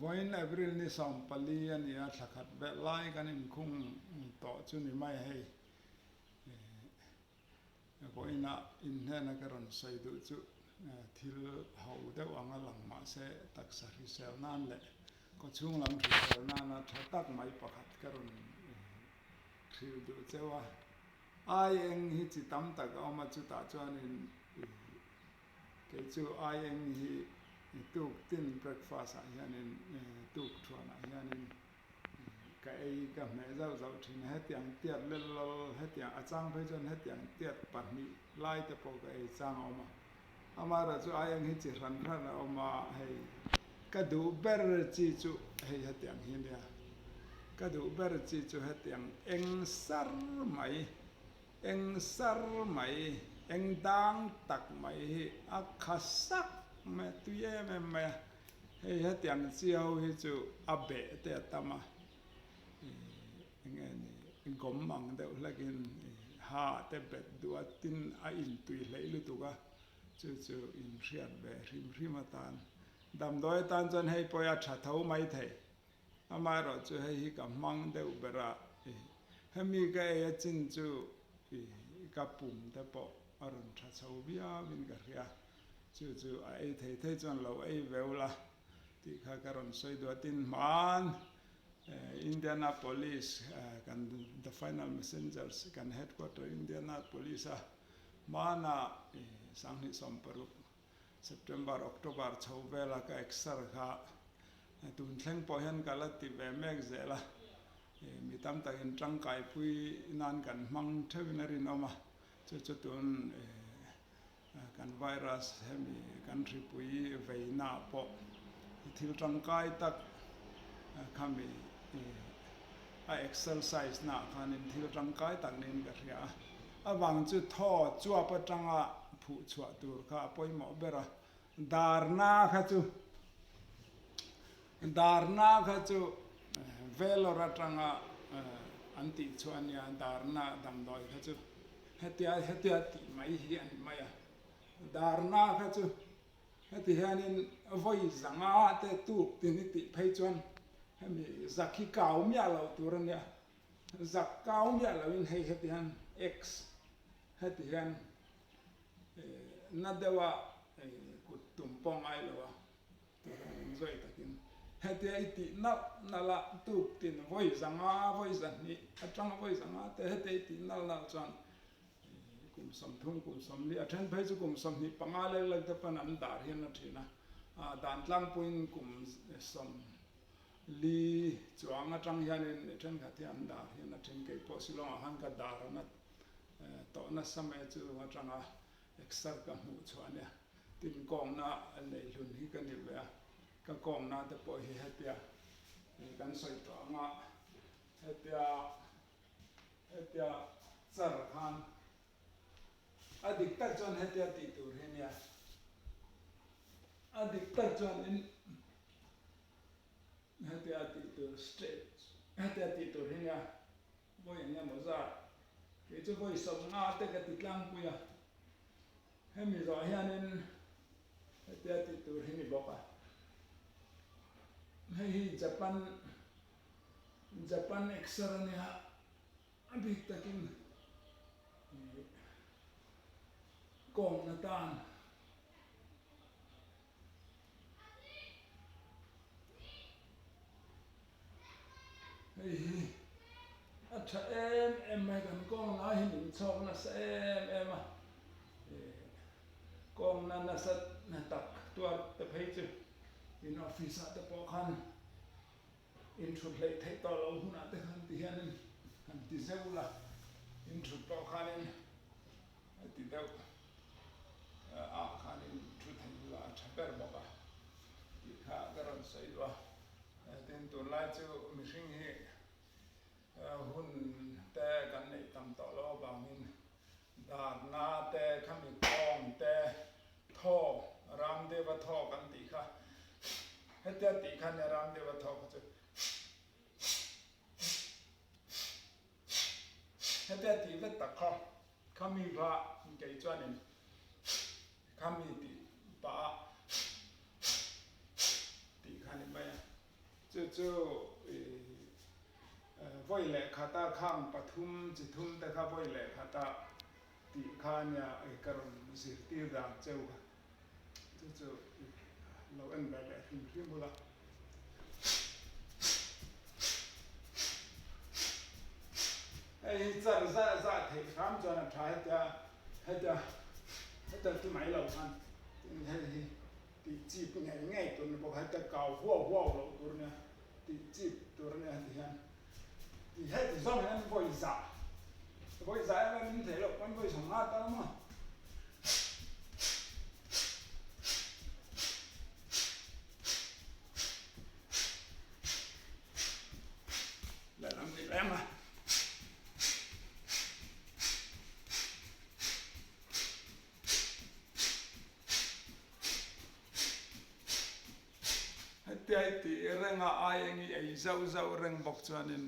Vawiin April ni 14 a ni a, thla khat velh lai kan inkhung tawh chu ni mai hei. Vawiinah inhnena ka rawn sawi duh chu thil ho deuh anga lang mahse taksa hrisel nan leh kawchhung lam hrisel nana tha tak mai pakhat ka rawn hrilh duh cheu a. Ai eng hi chi tam tak a awm a, chutah chuanin kei chu ai eng hi tuk tin breakfast ah hianin tuk thuanah hianin ka ei ka hmeh zauh zauh thin a, hetiang tiat lel lawl hetiang a chang phei chuan hetiang tiat pahnih lai te pawh ka ei chang a awm a, amaherawhchu ai eng hi chi hran hran a awm a, hei ka duh ber chi chu hei hetiang hi nia, ka duh ber chi chu hetiang eng sar mai eng sar mai eng dang tak mai hi a kha sak mai a tui em em mai a. Hei hetiang chi ho hi chu a beh te a tam a, eng nge ni gawm ang deuh hlekin ha te bet duh a tin a intui hleih lutuk a, chu chu inhriat ve hrim hrim atan damdawi atan chuan hei pawh hi a tha tho mai thei. Amaherawhchu hei hi ka hmang deuh ber a, hemi ka ei a chin chu ka pum te pawh a rawn tha chho viauin ka hria. Chu chu a ei thei thei chuan lo ei veu la tih kha ka rawn sawi duh a. Tin hmaan Indianapolis kan The Final Messengers kan headquarter Indianapolis a hmana 2016 September October chho vela ka exer kha tun thleng pawh hian ka la ti ve mek zel a. Mi tam takin tangkaipui nan kan hmang theuhin a rinawm a, chu chu tun Kan virus hemi kan hripui veina pawh thil tangkai tak khami a exercise na ah khanin thil tangkai tak niin ka hria a. Avang chu thaw chuap atanga phuh chhuah tur kha a pawimawh ber a, darna kha chu darna kha chu Vellore atanga an tih chhuah a nia, darna damdawi kha chu. Hetia hetia tih mai hi a ni mai a, darna kha chu heti hianin vawi zanga te tuk tin i tih phei chuan hemi zak hi kau miah loh tur a nia, zak kau miah lohin hei heti hian X heti hian na deuha kut tum pawh ngai lo a. Tihian zawi takin hetia i tih nalh nalh a, tuk tin vawi zanga vawi zahnih atanga vawi zanga te hetia i tih nalh nalh chuan kum 30 kum 40 a then phei chu kum 25 lek lek te pawn an dar hian a thin a, dan tlangpuiin kum 40 chuang atang hianin thenkhat hi an dar hian a thin kei pawh Shillong ah khan ka dar a na tawh nasa mai chu atanga exer ka hmuh chhuah ania. Tin kawngna nei hlun hi ka ni ve a, ka kawngna te pawh hi hetia kan sawi tawh ang a, hetia hetia char khan a dik tak chuan hetia tih tur hi ania, a dik tak chuanin hetia tih tur straight hetia tih tur hi ania. Vawi eng emaw zat, kei chu vawi 50 te ka ti tlangpui a, hemi zawh hianin hetia tih tur hi ni bawk a. Hei hi Japan Japan exer a nia, a bik takin kawngna tan. Hei hi a tha em em mai kan kawng lai hi min chhawk nasa em em a kawng na nasa tak tuar te phei chu in office ah te pawh khan in thut hleih theih tawh loh hunah te khan ti hianin han ti zeuh la in thut pawh khanin a ti deuh ah khanin thu thei bula a tha ber bawk a tih kha ka rawn sawi duh a. Tin, tunlai chu mihring hi hun te kan neih tam tawh loh avangin darna te, khami kawng te, thaw, Ramdeva thaw kan tih kha hetia tih kha nia Ramdeva thaw kha chu hetia tih vek tak kha khami kha kei chuanin khami tih pah a tih kha ni mai a. chu vawi leh khata khang pathum chi thum te kha vawi leh khata tih kha ania ka rawn zirtir dan cheu kha. Chu chu lo en ve leh hrim hrim bula. Hei hi char zah zah theih hram chuan a tha hetia hetia hetia ti mai lo khan tin hei hi tih chip ngei ngei tur ni bawk hetia kau huau huau loh tur nia tih chip tur ania heti hian tih heti zawng hian vawi zah vawi zah em em in theih loh pawn vawi sawmnga tal maw. Lehlam ni lem a. Hetia i tih renga aieng i ei zauh zauh reng bawk chuanin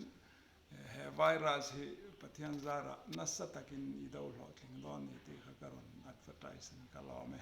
he virus hi Pathian zarah nasa takin i do hlawhtling dawn ni tih kha ka rawn advertise in ka lawm e.